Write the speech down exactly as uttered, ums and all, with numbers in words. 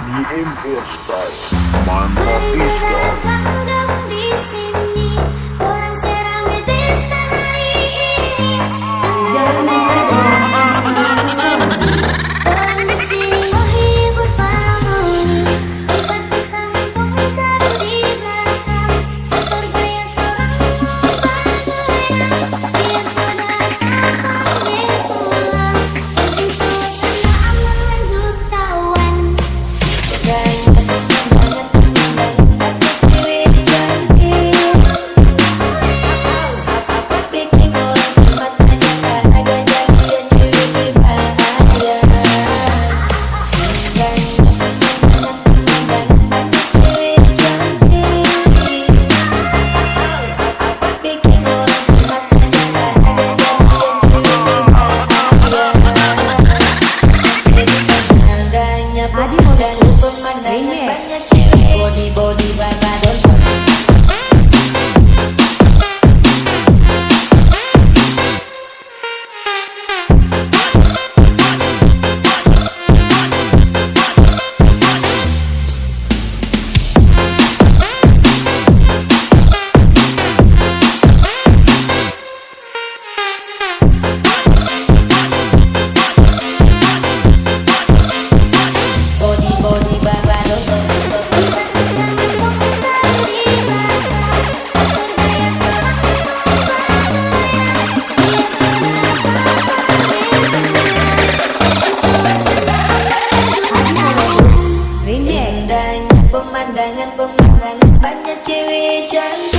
Style. Mantap, Iska. Gabung di sini, orang se rame pesta hari ini. Jangan lupa, orang di sini menghibur penghuni. Bukan tukang pom dari di belakang, motor goyang, orang mau bagoyang. Biar sudah kapan dia pulang, penting suasana aman lanjut, kawan. Adi Moluku Remix. Body, body, baba, don't touch. Body, body, baba, don't touch. Indahnya pemandangan, pemandangan, banyak cewek cantik.